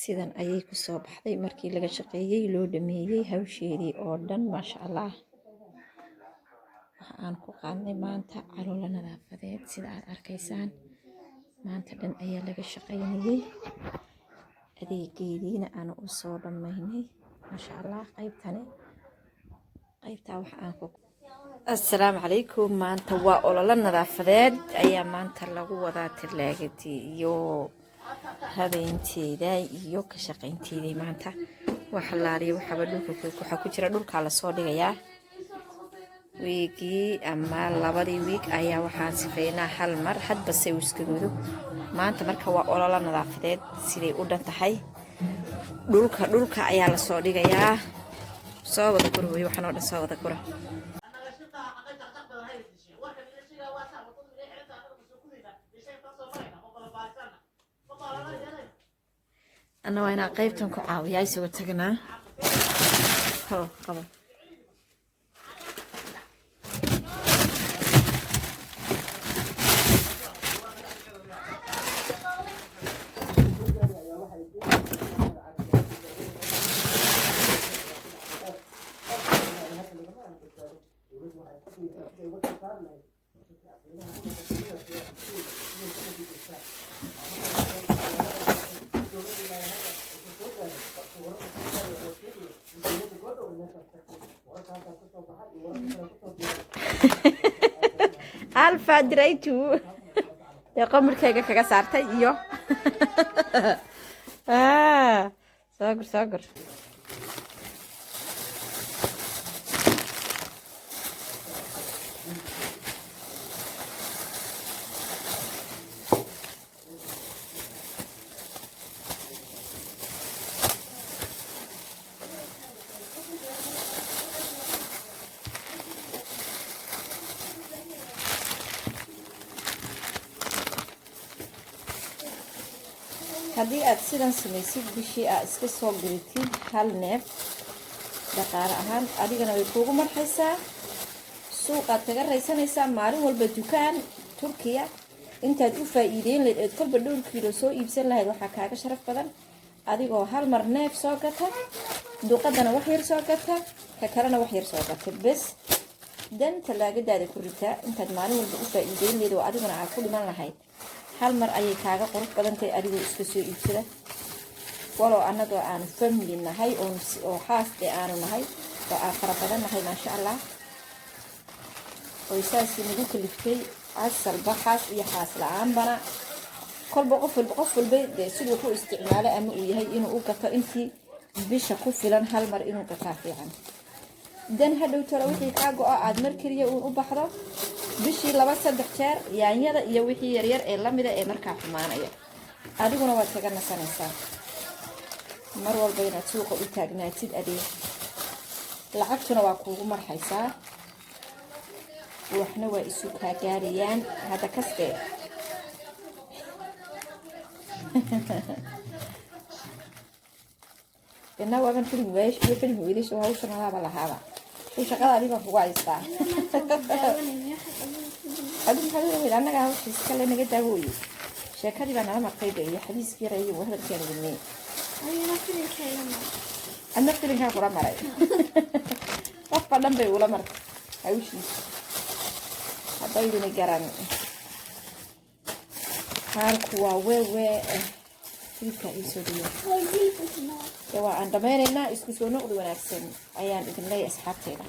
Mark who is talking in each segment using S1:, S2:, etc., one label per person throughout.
S1: Sidan ayay kusoo baxday markii laga shaqeeyey, loo dhameeyey hawsheedii oo dhan. Maasha Allah, waxa aan ku qaadnay maanta caloolo nadaafadeed. Sida aad arkaysaan, maanta dhan ayaa laga shaqaynayey, adeegeediina aanu u soo dhammaynay. Maasha Allah, qaybtani qaybtaa waxa aan ku. Assalaamu calaykum. Maanta waa ololo nadaafadeed ayaa maanta lagu wadaa, talaagadii iyo habeynteeda iyo ka shaqaynteedii. Maanta wax laaliya waxaaba dhulka waxaa ku jira dhulkaa lasoo dhigayaa. Wiigii ama labadii wiig ayaa waxaan sifeynaa hal mar, hadba se uu iska gudo. Maanta marka waa ololo nadaafadeed. Siday u dhan tahay dhulka ayaa lasoo dhigayaa. Soo wada gura wey, waxaan oo dhan soo wada gura. Anna waa inaan qaybtan ku caawiyaa, isagoo tagnaa. Ho qabo. Alfa diraytu dee qomirkayga kaga saartay iyo soo gur, soo gur. Haddii aad sidan samaysid, bishii aad iska soo guritid hal neef, dhaqaale ahaan adigana way kuugu marxaysaa, suuqaad kaga raysanaysaa. Maalin walba dukaan Turkiya intaad u faa-iideyn lahayd eed kolba dhowr kiilo soo iibsan lahayd, waxaa kaaga sharaf badan adigoo hal mar neef soo gata, duqadana wax yar soo gata, ka kalena wax yar soo gata, bes dan tallaagadaada ku ritaa. Intaad maalin walba u faa-iideyn lahayd oo adiguna aad ku dhiman lahayd, hal mar ayay kaaga qurux badan tahay adigoo iska soo iibsada. Walow annagoo aanu family nahay oo xaas dee aanu nahay oo aan fara badan nahay, maasha Allah, oy saasi nagu kaliftay. Asalba xaas iyo xaas la-aanbana kolba qof walba dee siduu ku isticmaalo ama uu yahay inuu u gato intii bisha ku filan, hal mar inuu gataa fiican. Dan hadhow talo wixii kaa go-o aada mar keliya uun u baxdo bishii laba saddex jeer, yaanyada iyo wixii yaryar ee lamida ee markaa xumaanaya, adiguna waad kaga nasanaysaa mar walba inaad suuqa u taagnaatid adeeg. Lacagtuna waa kuugu marxaysaa, waxna waa isu kaa gaarayaan. Hadda kastee ina waaban filmi weyday, hawshan adaaba lahaaba, shaqada adiga kugu haystaa. Adigu maxaad weyd? Annaga hawsha iskale naga daawooye. Sheekadii baa nala martay iyo xadiiskii yar iyo hadalkeena wadnay. Adna filinkaa kula maray, qofba dhan bay ula martay hawshiisa. Haddaydini garan, xaalku waa wewe. Hilibkaa iisoo dhiyo dee, waa aan dhammaynaynaa. Isku soo noqdi wanaagsan ayaan idin leeyahay, asxaabteeda.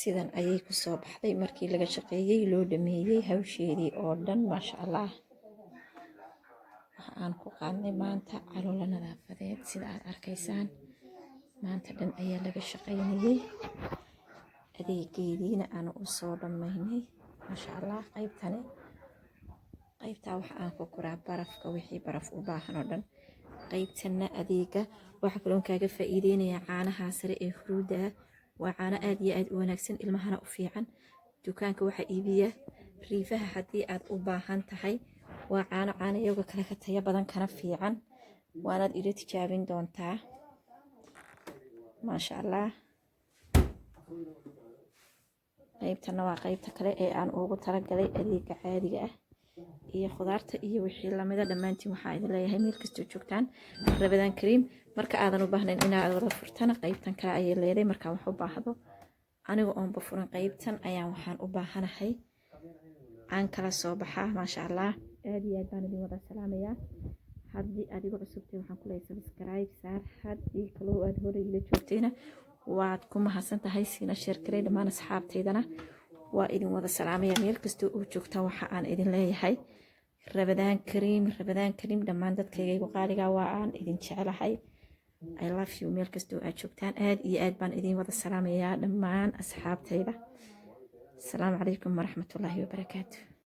S1: Sidan ayay kusoo baxday markii laga shaqeeyey, loo dhameeyey hawsheedii oo dhan. Maasha Allah, waxa aan ku qaadnay maanta caloolo nadaafadeed. Sida aad arkaysaan, maanta dhan ayaa laga shaqaynayay, adeegeediina aanu usoo dhammaynay. Maasha Allah, qaybtani, qaybtaa waxa aan ku kuraa barafka, wixii baraf u baahan oo dhan. Qaybtana adeega waxaa kaloon kaaga faa'iideynayaa caanaha sare ee huruudda ah. Waa caano aad iyo aad u wanaagsan, ilmahana u fiican. Dukaanka waxaa iibiya riifaha. Haddii aad u baahan tahay, waa caano caano iyaga kale ka tayo badan, kana fiican, waanaad ila tijaabin doontaa. Maasha Allah, qaybtana waa qaybta kale ee aan ugu talagalay adeega caadiga ah iyo khudaarta iyo wixii lamida. Dhammaantiin waxaa idin leeyahay, meel kastoo joogtaan, Ramadaan kariim. Marka aadan u baahnayn inaad wada furtana, qaybtan kale ayay leedahay. Markaan wax u baahdo, aniga oonba furan qaybtan ayaan waxaan u baahanahay aan kala soo baxaa. Maasha Allah, aad iyo aad baan idin wada salaamayaa. Haddii aad igu cusubtay, waxaan ku leeyahay subscribe saar. Haddii kaloo aad hore ila joogtayna, waad ku mahadsan tahay. Siina share garay dhammaan asxaabtaydana. Waa idin wada salaamaya meel kastoo oo joogtaan. Waxa aan idin leeyahay Ramadaan kariim, Ramadaan kariim. Dhammaan dadkayga igu qaaliga, waa aan idin jecelahay. I love you. Meel kastoo aad joogtaan, aad iyo aad baan idin wada salaamayaa dhammaan asxaabtayda. Asalaamu calaykum waraxmatullaahi wabarakaatu.